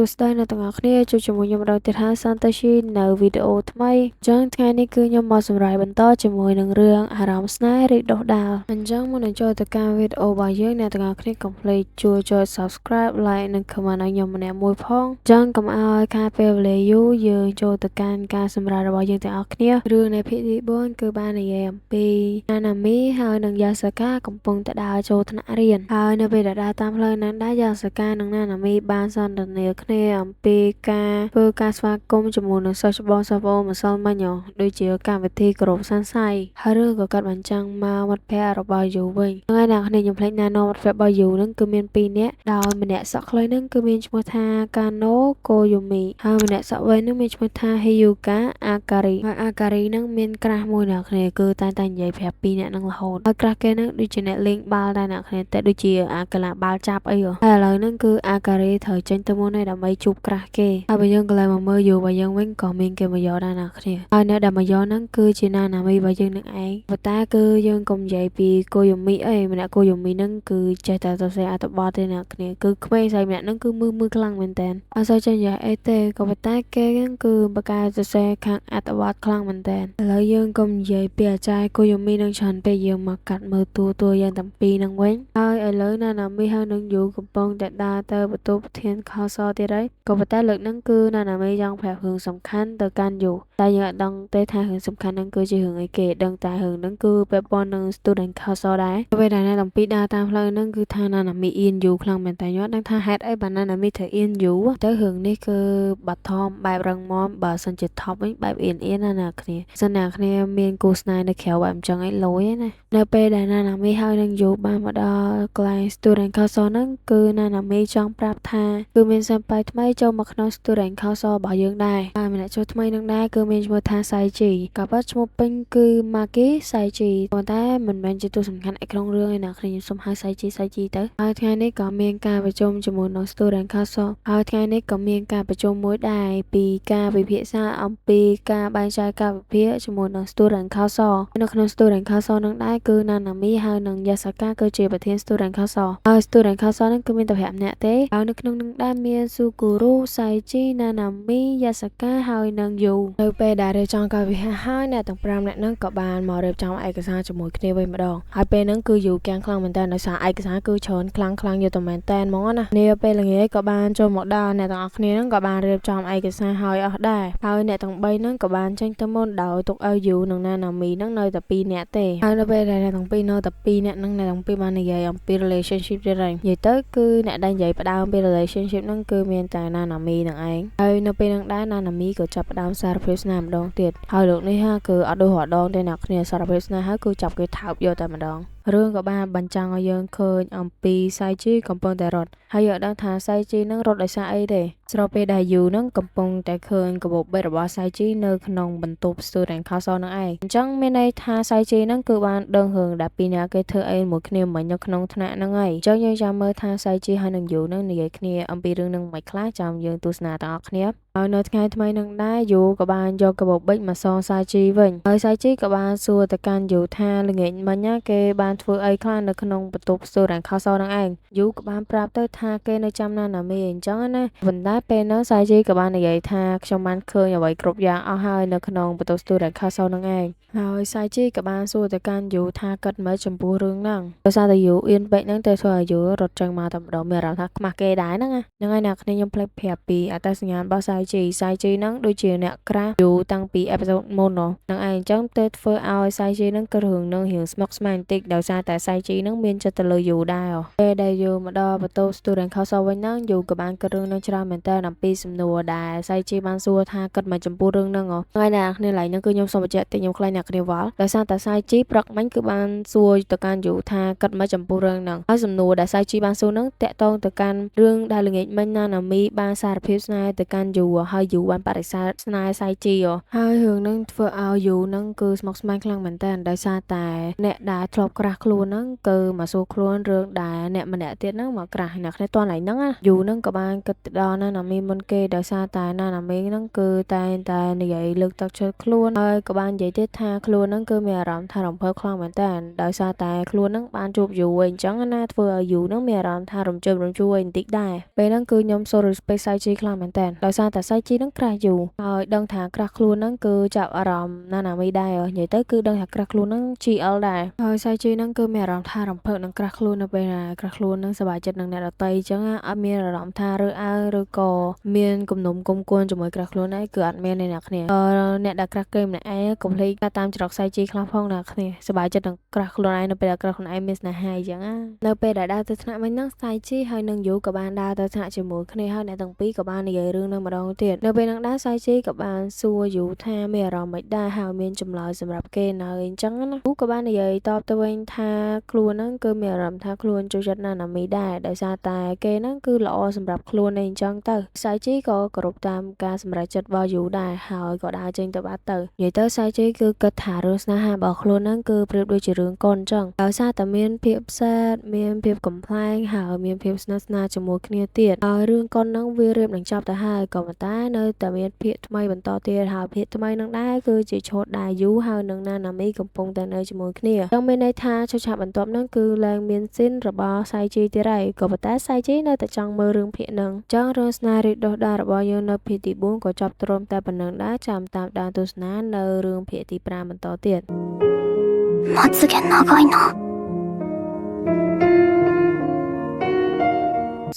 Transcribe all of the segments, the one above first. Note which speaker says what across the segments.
Speaker 1: សួស្តីអ្នកទាំងអស់គ្នាជួបជាមួយខ្ញុំម្ដងទៀតហើយសន្តាស៊ីនៅវីដេអូថ្មីអញ្ចឹងថ្ងៃនេះគឺខ្ញុំមកសម្រាយបន្តជាមួយនឹងរឿងអារម្មណ៍ស្នេហ៍រីកដុះដាលអញ្ចឹងមុននឹងចូលទៅកាន់វីដេអូរបស់យើងអ្នកទាំងអស់គ្នាកុំភ្លេចជួយចុច Subscribe, Like និង Comment ឲ្យខ្ញុំម្នាក់មួយផងអញ្ចឹងកុំឲ្យខាតពេលវេលាយូរយើងចូលទៅកាន់ការសម្រាយរបស់យើងទាំងអស់គ្នារឿងនៃភាគទី4គឺបាននិយាយអំពីណាណាមីហើយនិងយ៉ាសាកាកំពុងតែដើរចូលថ្នាក់រៀនហើយនៅពេលដែលដើរតាមផ្លូវนั้นដែរយ៉ាសាកានិងណាណាមីបានសន្ទនាគ្នាអំពីការធ្វើការស្វាគមន៍ជាមួយនឹងសិស្សច្បងសិស្សប្អូនម្សិលមិញដូចជាកម្មវិធីគោរពសានសៃហើយរឿងក៏កាត់បញ្ចាំងមកមិត្តភ័ក្តិរបស់យូវិញថ្ងៃអ្នកគ្នាខ្ញុំភ្លេចណែនាំមិត្តភ័ក្តិរបស់យូនឹងគឺមាន2នាក់ដោយម្នាក់សក់ខ្លីនឹងគឺមានឈ្មោះថាកាណូកូយូមីហើយម្នាក់សក់វែងនឹងមានឈ្មោះថាហ៊ីយូកាអាការីហើយអាការីនឹងមាន crush មួយអ្នកគ្នាគឺតែតែនិយាយប្រាប់ពីរនាក់នឹងរហូតហើយ crush គេនឹងដូចជាអ្នកលេងបាល់ដែរអ្នកគ្នាតែដូចជាអាកីឡាបាល់ចាប់អីហើយឥឡូវហ្នឹងគឺអាការីត្រូវចេញទៅមុនហើយដើម្បីជួប crush គេហើយបើយើងកន្លែងមកមើលយូរបស់យើងវិញក៏មានគេមកយកដែរអ្នកគ្នាហើយអ្នកដែលមកយកហ្នឹងគឺជាណាណាមីរបស់យើងនឹងឯងប៉ុន្តែគឺយើងកុំនិយាយពីកូយូមីអីម្នាក់កូយូមីហ្នឹងគឺចេះតែសរសេរអត្ថបទទេអ្នកគ្នាគឺក្មេងស្រីម្នាក់ហ្នឹងគឺមើលមើលខ្លាំងមែនតើអត់សូវចេះនិយាយអីទេក៏ប៉ុន្តែគេហ្នឹងគឺបកកែសរសេរខាងអត្ថបទខ្លាំងមែនតើឥឡូវយើងកុំនិយាយពីអាចារ្យកូយូមីនឹងច្រើនពេកយើងមកកាត់មើលតួតួយើងទាំងពីរហ្នឹងវិញហើយឥឡូវណាណាមីហើយនឹងយូកំពុងតែដើរទៅបន្ទប់ប្រធានខសទៀតហើយក៏ប៉ុន្តែលើកហ្នឹងគឺណាណាមីចង់ប្រាប់រឿងសំខាន់ទៅកាន់យូតែយើងអត់ដឹងទេថារឿងសំខាន់ហ្នឹងគឺជារឿងអីគេដឹងតែរឿងហ្នឹងគឺពាក់ព័ន្ធនឹង student council ដែរពេលដែលអ្នកទាំងពីរដើរតាមផ្លូវហ្នឹងគឺថាណាណាមីអៀនយូខ្លាំងមែនតើខ្ញុំអត់ដឹងថាហេតុអីបានណាណាមីត្រូវអៀនយូទៅរឿងនេះគឺបាត់ថមបែបរឹងមាំបើសិនជាថប់វិញបែបអៀនអៀនណាណាគ្នាសិនណាគ្នាមានគូស្នេហ៍នៅក្រៅបែបអញ្ចឹងអីលយណានៅពេលដែលណាណាមីហើយនឹងយូបានមកដល់កន្លែង student council ហ្នឹងគឺណាណាមីចង់ប្រាប់ថាគឺមានសិប្បថ្មីចូលមកក្នុង student council របស់យើងដែរហើយម្នាក់ចូលថ្មីនឹងដែរគឺមានឈ្មោះថាសៃជីក៏ប៉ុតឈ្មោះពេញគឺម៉ាគីសៃជីប៉ុន្តែមិនមែនជាតួសំខាន់ឯក្នុងរឿងឯណាគ្នាខ្ញុំសុំហៅសៃជីសៃជីទៅហើយថ្ងៃនេះក៏មានការប្រជុំជាមួយនឹង student council ហើយថ្ងៃនេះក៏មានការប្រជុំមួយដែរពីការពិភាក្សាអំពីការបែងចែកការវិភាគជាមួយនឹង student council នៅក្នុង student council នឹងដែរគឺណាណាមីហើយនិងយ៉ាសាកាគឺជាប្រធាន student council ហើយ student council នឹងគឺមានតែ5នាក់ទេហើយនៅក្នុងនឹងដែរមានស៊ូគូរូសៃជីណាណាមីយ៉ាសាកាហើយនិងយូនៅពេលដែលរៀបចំកាលវិហារហើយអ្នកទាំង5នាក់ហ្នឹងក៏បានមករៀបចំឯកសារជាមួយគ្នាវិញម្ដងហើយពេលហ្នឹងគឺយូកាំងខ្លាំងមែនតើដោយសារឯកសារគឺច្រើនខ្លាំងខ្លាំងយកតែមែនតែនហ្មងណានាពេលល្ងាចក៏បានចូលមកដល់អ្នកទាំងអស់គ្នាហ្នឹងក៏បានរៀបចំឯកសារហើយអស់ដែរហើយអ្នកទាំង3ហ្នឹងក៏បានចេញទៅមុនដោយទុកឲ្យយូនិងណាណាមីហ្នឹងនៅតែ2នាក់ទេហើយនៅពេលដែលអ្នកទាំងពីរនៅតែ2នាក់ហ្នឹងអ្នកទាំងពីរបាននិយាយអំពី relationship ទៀតហើយនិយាយទៅគឺអ្នកដែលនិយាយផ្ដើមពី relationship ហ្នឹងគឺមានតែណាណាមីនឹងឯងហើយនៅពេលហ្នឹងដែរណាណាមីក៏ចាប់ផ្ដើមសារភាពស្នេហ៍ម្ដងទៀតហើយលោកនេះហាគឺអត់ដូចរាល់ដងទេអ្នកគ្នាសារភាពស្នេហ៍ហើយគឺចាប់គេថើបយកតែម្ដងរឿងក៏បានបញ្ចាំងឲ្យយើងឃើញអំពីសៃជីកំពុងតែរត់ហើយយើងអត់ដឹងថាសៃជីនឹងរត់ដោយសារអីទេស្របពេលដែលយូនឹងកំពុងតែឃើញកាបូបបេរបស់សៃជីនៅក្នុងបន្ទប់ student council នឹងឯងអញ្ចឹងមានន័យថាសៃជីនឹងគឺបានដឹងរឿងដែលពីរនាក់គេធ្វើអីមួយគ្នាមិញនៅក្នុងថ្នាក់ហ្នឹងហើយអញ្ចឹងយើងចាំមើលថាសៃជីហើយនឹងយូនឹងនិយាយគ្នាអំពីរឿងនឹងមិនខ្លះចាំយើងទស្សនាទាំងអស់គ្នាហើយនៅថ្ងៃថ្មីនឹងដែរយូក៏បានយកកាបូបប៊ិចមកសងសាជីវិញហើយសាជីក៏បានសួរទៅកាន់យូថាល្ងាចមិញគេបានធ្វើអីខ្លះនៅក្នុងបន្ទប់ student council នឹងឯងយូក៏បានប្រាប់ទៅថាគេនៅចាំណាណាមីអញ្ចឹងណាប៉ុន្តែពេលហ្នឹងសាជីក៏បាននិយាយថាខ្ញុំបានឃើញអ្វីគ្រប់យ៉ាងអស់ហើយនៅក្នុងបន្ទប់ student council នឹងឯងហើយសាជីក៏បានសួរទៅកាន់យូថាគិតមើលចំពោះរឿងហ្នឹងដោយសារតែយូអៀនពេកហ្នឹងទៅធ្វើឲ្យយូរត់ចេញមកតែម្ដងមានអារម្មណ៍ថាខ្មាស់គេដែរហ្នឹងណាហ្នឹងហើយអ្នកគ្នាខ្ញុំភ្លេចប្រាប់ពីអត្តសញ្ញាណរបស់សាជីសាជីហ្នឹងដូចជាអ្នក crush យូតាំងពី episode មុនហ្នឹងឯងអញ្ចឹងទៅធ្វើឲ្យសាជីហ្នឹងគិតរឿងហ្នឹងរៀងស្មុគស្មាញបន្តិចដោយសារតែសាជីហ្នឹងមានចិត្តទៅលើយូដែរពេលដែលយូមកដល់បន្ទប់ student council វិញហ្នឹងយូក៏បានគិតរឿងហ្នឹងច្រើនមែនតើអំពីសំណួរដែលសាជីបានសួរថាគិតមកចំពោះរឿងហ្នឹងថ្ងៃអ្នកគ្នាឡើយហ្នឹងគឺខ្ញុំសូមបញ្ជាក់តិចខ្ញុំខ្លាចអ្នកគ្នាវល់ដោយសារតែសាជីព្រឹកមិញគឺបានសួរទៅកាន់យូថាគិតមកចំពោះរឿងហ្នឹងហើយសំណួរដែលសាជីបានសួរហ្នឹងតាក់ទងទៅកាន់រឿងដែលល្ងាចមិញណាណាមីបានសារភាពស្នេហ៍ទៅកាន់យូហើយយូបានបដិសេធស្នេហ៍សាជីហើយរឿងហ្នឹងធ្វើឲ្យយូហ្នឹងគឺស្មុគស្មាញខ្លាំងមែនតើដោយសារតែអ្នកដែលធ្លាប់ crush ខ្លួនហ្នឹងគឺមកសួរខ្លួនរឿងដែលអ្នកម្នាក់ទៀតហ្នឹងមក crush អ្នកគ្នាតន់ឡៃហ្នឹងណាយូហ្នឹងក៏បានគិតទៅដល់ណាណាមីមុនគេដោយសារតែណាណាមីហ្នឹងគឺតែងតែនិយាយលើកទឹកចិត្តខ្លួនហើយក៏បាននិយាយទៀតថា ថាខ្លួនហ្នឹងគឺមានអារម្មណ៍ថារំភើបខ្លាំងមែនតើដោយសារតែខ្លួនហ្នឹងបានជួបយូអីអញ្ចឹងណាធ្វើឲ្យយូហ្នឹងមានអារម្មណ៍ថារំជើបរំជួលអីបន្តិចដែរពេលហ្នឹងគឺខ្ញុំសូ respect សៃជីខ្លាំងមែនតើដោយសារតែសៃជីហ្នឹង crush យូហើយដឹងថា crush ខ្លួនហ្នឹងគឺចាប់អារម្មណ៍ណាណាមីដែរនិយាយទៅគឺដឹងថា crush ខ្លួនហ្នឹង GL ដែរហើយសៃជីហ្នឹងគឺមានអារម្មណ៍ថារំភើបនឹង crush ខ្លួននៅពេលណា crush ខ្លួនហ្នឹងសប្បាយចិត្តនឹងអ្នកដទៃអញ្ចឹងអត់មានអារម្មណ៍ថារើសអើងឬក៏មានគំនុំគុំគួនជាមួយ crush ខ្លួនឯងគឺអត់មានទេអ្នកគ្នាអ្នកដែល crush គេម្នាក់ឯងកុំភ្លេចតាមច្រកសៃជីខ្លះផងអ្នកគ្នាសប្បាយចិត្តនឹង crush ខ្លួនឯងនៅពេលដែល crush ខ្លួនឯងមានស្នេហាអញ្ចឹងណានៅពេលដែលដើរទៅថ្នាក់វិញហ្នឹងសៃជីហើយនឹងយូក៏បានដើរទៅថ្នាក់ជាមួយគ្នាហើយអ្នកទាំងពីរក៏បាននិយាយរឿងនឹងម្ដងទៀតនៅពេលហ្នឹងដែរសៃជីក៏បានសួរយូថាមានអារម្មណ៍មិនដែរហើយមានចម្លើយសម្រាប់គេនៅអញ្ចឹងណាយូក៏បាននិយាយតបទៅវិញថាខ្លួនហ្នឹងគឺមានអារម្មណ៍ថាខ្លួនចូលចិត្តណាណាមីដែរដោយសារតែគេហ្នឹងគឺល្អសម្រាប់ខ្លួនឯងអញ្ចឹងទៅសៃជីក៏គោរពតាមការសម្រេចចិត្តរបស់យូដែរហើយក៏ដើរចេញទៅបាត់ទៅនិយាយទៅសៃជីគឺគិតថារឿងស្នេហារបស់ខ្លួនហ្នឹងគឺប្រៀបដូចជារឿងកុនអញ្ចឹងដោយសារតែមានភាព sad មានភាពកំប្លែងហើយមានភាពស្និទ្ធស្នាលជាមួយគ្នាទៀតហើយរឿងកុនហ្នឹងវារៀបនឹងចប់ទៅហើយក៏ប៉ុន្តែនៅតែមានភាគថ្មីបន្តទៀតហើយភាគថ្មីហ្នឹងដែរគឺជាឈុតដែលយូហើយនឹងណាណាមីកំពុងតែនៅជាមួយគ្នាចង់មានន័យថាឆាកបន្ទាប់ហ្នឹងគឺឡើងមាន scene របស់សៃជីទៀតហើយក៏ប៉ុន្តែសៃជីនៅតែចង់មើលរឿងភាគហ្នឹងចង់រឿងស្នេហ៍រីកដុះដាលរបស់យើងនៅភាគទី4ក៏ចប់ត្រឹមតែប៉ុណ្្នឹងដែរចាំតាមដានទស្សនានៅរឿងភាគទី5បន្តទៀត
Speaker 2: まつげ長いな。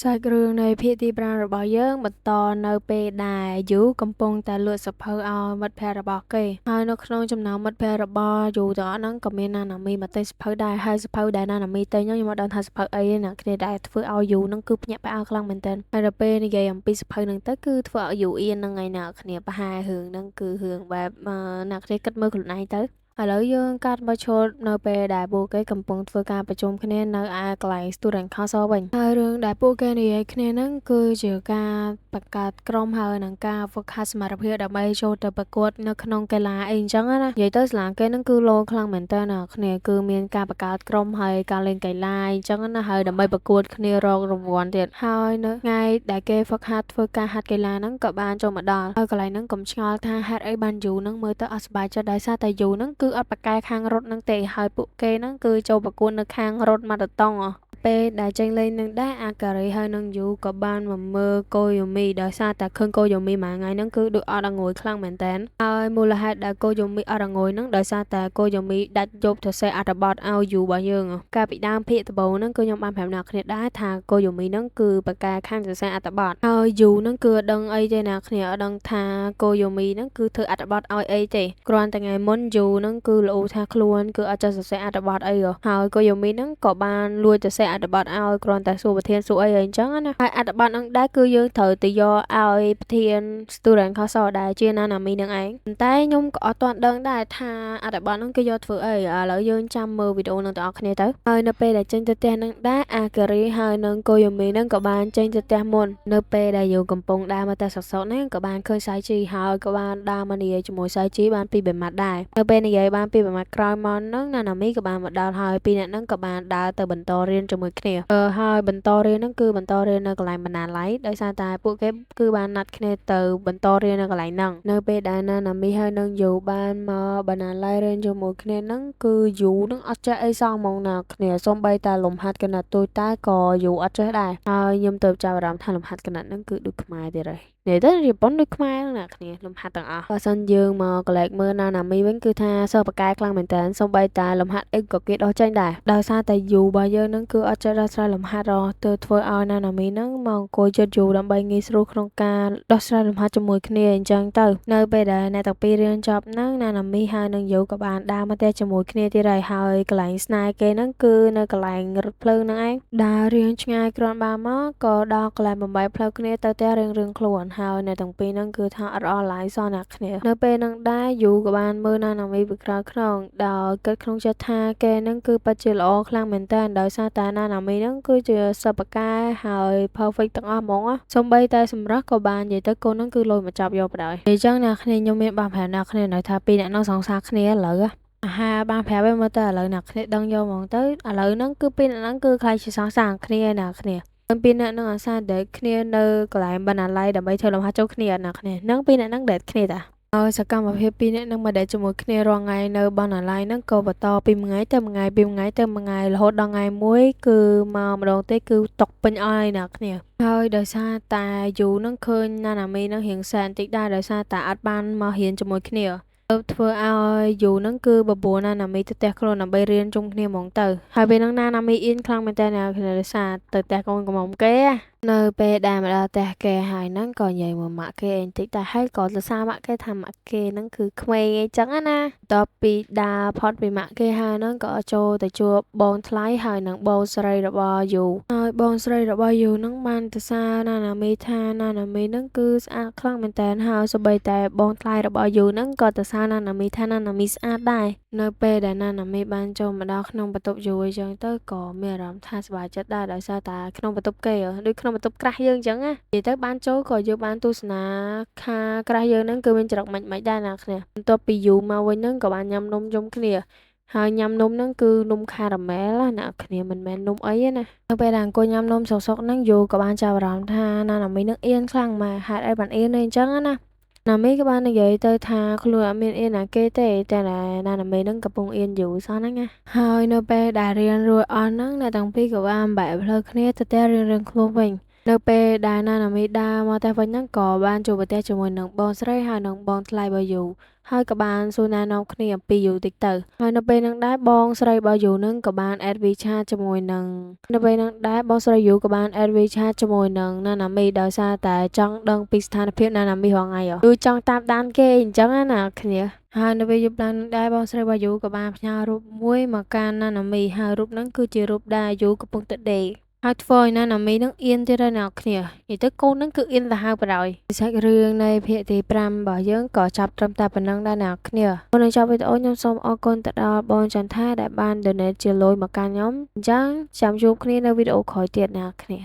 Speaker 1: សាច់រឿងនៃភាគទី5របស់យើងបន្តនៅពេលដែលយូកំពុងតែលក់សភៅឲ្យមិត្តភ័ក្តិរបស់គេហើយនៅក្នុងចំណោមមិត្តភ័ក្តិរបស់យូទាំងអស់ហ្នឹងក៏មានណាណាមីមកទិញសភៅដែរហើយសភៅដែលណាណាមីទិញហ្នឹងខ្ញុំអត់ដឹងថាសភៅអីទេណាគ្នាដែលធ្វើឲ្យយូហ្នឹងគឺភ្ញាក់ផ្អើលខ្លាំងមែនទែនហើយដល់ពេលនិយាយអំពីសភៅហ្នឹងទៅគឺធ្វើឲ្យយូអៀនហ្នឹងឯណាគ្នាប្រហែលរឿងហ្នឹងគឺរឿងបែបណាគ្នាគិតមើលខ្លួនឯងទៅឥឡូវយើងកាត់មកឈុតនៅពេលដែលពួកគេកំពុងធ្វើការប្រជុំគ្នានៅឯកន្លែង Student Council វិញហើយរឿងដែលពួកគេនិយាយគ្នាហ្នឹងគឺជាការបង្កើតក្រុមហើយនឹងការហ្វឹកហាត់សមត្ថភាពដើម្បីចូលទៅប្រកួតនៅក្នុងកីឡាអីអញ្ចឹងណានិយាយទៅសាលាគេហ្នឹងគឺលោខ្លាំងមែនតើណាគ្នាគឺមានការបង្កើតក្រុមហើយការលេងកីឡាអញ្ចឹងណាហើយដើម្បីប្រកួតគ្នារករង្វាន់ទៀតហើយនៅថ្ងៃដែលគេហ្វឹកហាត់ធ្វើការហាត់កីឡាហ្នឹងក៏បានចូលមកដល់ហើយកន្លែងហ្នឹងកុំឆ្ងល់ថាហេតុអីបានយូហ្នឹងមើលទៅអត់សប្បាយចិត្តដោយសារតែយូហ្នឹងគឺអត់ប្រកែខាងរត់ហ្នឹងទេហើយពួកគេហ្នឹងគឺចូលប្រកួតនៅខាងរត់ម៉ារ៉ាតុងពេលដែលចេញលេងនឹងដែរអាការីហើយនឹងយូក៏បានមកមើលកូយូមីដោយសារតែឃើញកូយូមីមួយថ្ងៃហ្នឹងគឺដូចអត់អងួយខ្លាំងមែនតើហើយមូលហេតុដែលកូយូមីអត់អងួយហ្នឹងដោយសារតែកូយូមីដាច់យប់ទៅសេអត្ថបទឲ្យយូរបស់យើងកាលពីដើមភាគដំបូងហ្នឹងគឺខ្ញុំបានប្រាប់អ្នកគ្នាដែរថាកូយូមីហ្នឹងគឺបកកែខាងសរសេរអត្ថបទហើយយូហ្នឹងគឺអត់ដឹងអីទេណាគ្នាអត់ដឹងថាកូយូមីហ្នឹងគឺធ្វើអត្ថបទឲ្យអីទេគ្រាន់តែថ្ងៃមុនយូហ្នឹងគឺល្អូថាខ្លួនគឺអត់ចេះសរសេរអត្ថបទអីហើយកូយូមីហ្នឹងក៏បានលួចទៅសេអត្ថបទឲ្យគ្រាន់តែសួរប្រធានសួរអីអញ្ចឹងណាហើយអត្ថបទហ្នឹងដែរគឺយើងត្រូវទៅយកឲ្យប្រធាន Student Council ដែលជាណាណាមីនឹងឯងប៉ុន្តែខ្ញុំក៏អត់ទាន់ដឹងដែរថាអត្ថបទហ្នឹងគេយកធ្វើអីឥឡូវយើងចាំមើលវីដេអូហ្នឹងទាំងអស់គ្នាទៅហើយនៅពេលដែលចេញទៅផ្ទះហ្នឹងដែរអាការីហើយនឹងកូយូមីហ្នឹងក៏បានចេញទៅផ្ទះមុននៅពេលដែលយើងកំពុងដើរមកតែសុកសុកហ្នឹងក៏បានឃើញសៃជីហើយក៏បានដើរមកនិយាយជាមួយសៃជីបានពីរបីម៉ាត់ដែរនៅពេលនិយាយបានពីរបីម៉ាត់ក្រោយមកហ្នឹងណាណាមីក៏បានមកដល់ហើយពីរអ្នកហ្នឹងក៏បានដើរទៅបន្តរៀនជាមួយគ្នាហើយបន្តរៀនហ្នឹងគឺបន្តរៀននៅកន្លែងបណ្ណាល័យដោយសារតែពួកគេគឺបានណាត់គ្នាទៅបន្តរៀននៅកន្លែងហ្នឹងនៅពេលដែលណាណាមីហើយនឹងយូបានមកបណ្ណាល័យរៀនជាមួយគ្នាហ្នឹងគឺយូហ្នឹងអត់ចេះអីសោះហ្មងណាគ្នាសូម្បីតែលំហាត់កណិតទូចតែក៏យូអត់ចេះដែរហើយខ្ញុំទៅចាប់អារម្មណ៍ថាលំហាត់កណិតហ្នឹងគឺដូចខ្មែរទៀតហើយនិយាយទៅជប៉ុនដូចខ្មែរហ្នឹងណាគ្នាលំហាត់ទាំងអស់បើសិនយើងមកកលែកមើលណាណាមីវិញគឺថាសិស្សបកែខ្លាំងមែនតើសូម្បីតែលំហាត់អីក៏គេដោះចេញដែរដោយសារតែយូរបស់យើងហ្នឹងគឺអត់ចេះដោះស្រាយលំហាត់រទៅធ្វើឲ្យណាណាមីហ្នឹងមកអង្គុយចិត្តយូដើម្បីងាយស្រួលក្នុងការដោះស្រាយលំហាត់ជាមួយគ្នាអញ្ចឹងទៅនៅពេលដែលអ្នកទាំងពីររៀនចប់ហ្នឹងណាណាមីហើយនឹងយូក៏បានដើរមកផ្ទះជាមួយគ្នាទៀតហើយហើយកន្លែងស្នេហ៍គេហ្នឹងគឺនៅកន្លែងរថភ្លើងហ្នឹងឯងដើររៀងឆ្ងាយគ្រាន់បើមកក៏ដល់កន្លែងបំបីផ្លូវគ្នាទៅផ្ទះរៀងៗខ្លួនហើយអ្នកទាំងពីរហ្នឹងគឺថាអត់អស់ឡាយសោះអ្នកគ្នានៅពេលហ្នឹងដែរយូក៏បានមើលណាណាមីពីក្រោយខ្នងដោយគិតក្នុងចិត្តថាគេហ្នឹងគឺពិតជាល្អខ្លាំងមែនតើដោយសារតែណាណាមីហ្នឹងគឺជាសិប្បករហើយ perfect ទាំងអស់ហ្មងសូម្បីតែសម្រស់ក៏បាននិយាយទៅកូនហ្នឹងគឺលុយមកចាប់យកបណ្ដោយអញ្ចឹងអ្នកគ្នាខ្ញុំមានបានប្រាប់អ្នកគ្នានៅថាពីរអ្នកហ្នឹងសង្សារគ្នាឥឡូវអាហារបានប្រាប់ឯងមើលទៅឥឡូវអ្នកគ្នាដឹងយកហ្មងទៅឥឡូវហ្នឹងគឺពីរអ្នកហ្នឹងគឺខ្លាចជាសង្សារគ្នាអ្នកគ្នាពីរអ្នកនឹងអាសាដេតគ្នានៅកន្លែងបណ្ណាល័យដើម្បីធ្វើលំហាត់ចូលគ្នាអ្នកគ្នានឹងពីរអ្នកហ្នឹងដេតគ្នាតា ហើយសកម្មភាពពីរនាក់នឹងមកដែលជាមួយគ្នារាល់ថ្ងៃនៅបណ្ណាល័យហ្នឹងក៏បន្តពីមួយថ្ងៃទៅមួយថ្ងៃពីមួយថ្ងៃទៅមួយថ្ងៃរហូតដល់ថ្ងៃមួយគឺមកម្ដងទេគឺតុកពេញអស់ហើយអ្នកគ្នាហើយដោយសារតែយូនឹងឃើញណាណាមីនឹងរៀងសែនតិចដែរដោយសារតែអត់បានមករៀនជាមួយគ្នាទើបធ្វើឲ្យយូនឹងគឺបបួលណាណាមីទៅផ្ទះខ្លួនដើម្បីរៀនជុំគ្នាហ្មងទៅហើយពេលហ្នឹងណាណាមីអៀនខ្លាំងមែនតើអ្នកគ្នាដោយសារទៅផ្ទះកូនកំមុំគេនៅពេលដែលមកដល់ផ្ទះគេហើយហ្នឹងក៏និយាយមួយម៉ាក់គេអីបន្តិចតែហើយក៏សរសើរម៉ាក់គេថាម៉ាក់គេហ្នឹងគឺក្មេងអីចឹងណាបន្ទាប់ពីដើរផុតពីម៉ាក់គេហើយហ្នឹងក៏ចូលទៅជួបបងថ្លៃហើយនឹងបងស្រីរបស់យូហើយបងស្រីរបស់យូហ្នឹងបានសរសើរណាណាមីថាណាណាមីហ្នឹងគឺស្អាតខ្លាំងមែនតើហើយសូម្បីតែបងថ្លៃរបស់យូហ្នឹងក៏សរសើរណាណាមីថាណាណាមីស្អាតដែរនៅពេលដែលណាណាមីបានចូលមកដល់ក្នុងបន្ទប់យូអីចឹងទៅក៏មានអារម្មណ៍ថាសប្បាយចិត្តដែរដោយសារតែក្នុងបន្ទប់គេដូចក្នុងបន្ទប់ crush យើងអញ្ចឹងណានិយាយទៅបានចូលក៏យើងបានទស្សនាខា crush យើងហ្នឹងគឺមានចរិតមិនមិនដែរណាគ្នាបន្ទាប់ពីយូមកវិញហ្នឹងក៏បានញ៉ាំនំជុំគ្នាហើយញ៉ាំនំហ្នឹងគឺនំខារ៉ាមែលណាអ្នកគ្នាមិនមែននំអីទេណានៅពេលដែលអង្គុយញ៉ាំនំសុកៗហ្នឹងយូក៏បានចាប់អារម្មណ៍ថាណាណាមីនឹងអៀនខ្លាំងម៉ែហេតុអីបានអៀនអីអញ្ចឹងណាណាមីក៏បាននិយាយទៅថាខ្លួនអត់មានអៀនណាគេទេតែណាណាមីនឹងកំពុងអៀនយូសោះហ្នឹងណាហើយនៅពេលដែលរៀនរួចអស់ហ្នឹងអ្នកទាំងពីរក៏បានបែកផ្លូវគ្នាទៅផ្ទះរៀងៗខ្លួនវិញនៅពេលដែលណាណាមីដើរមកផ្ទះវិញហ្នឹងក៏បានជួបប្រទះជាមួយនឹងបងស្រីហើយនឹងបងថ្លៃរបស់យូហើយក៏បានសួរណែនាំគ្នាអំពីយូតិចទៅហើយនៅពេលហ្នឹងដែរបងស្រីរបស់យូហ្នឹងក៏បាន add WeChat ជាមួយនឹងនៅពេលហ្នឹងដែរបងស្រីយូក៏បាន add WeChat ជាមួយនឹងណាណាមីដោយសារតែចង់ដឹងពីស្ថានភាពណាណាមីរាល់ថ្ងៃគឺចង់តាមដានគេអញ្ចឹងណាគ្នាហើយនៅពេលយប់ឡើងដែរបងស្រីរបស់យូក៏បានផ្ញើរូបមួយមកកាន់ណាណាមីហើយរូបហ្នឹងគឺជារូបដែលយូកំពុងតែដេកហើយធ្វើឲ្យណាណាមីនឹងអៀនទៀតហើយអ្នកគ្នានិយាយទៅកូននឹងគឺអៀនសាហាវបណ្ដោយសាច់រឿងនៃភាគទី5របស់យើងក៏ចាប់ត្រឹមតែប៉ុណ្្នឹងដែរអ្នកគ្នាមុននឹងចប់វីដេអូខ្ញុំសូមអរគុណទៅដល់បងចន្ទថាដែលបាន donate ជាលុយមកកាន់ខ្ញុំអញ្ចឹងចាំជួបគ្នានៅវីដេអូក្រោយទៀតអ្នកគ្នា។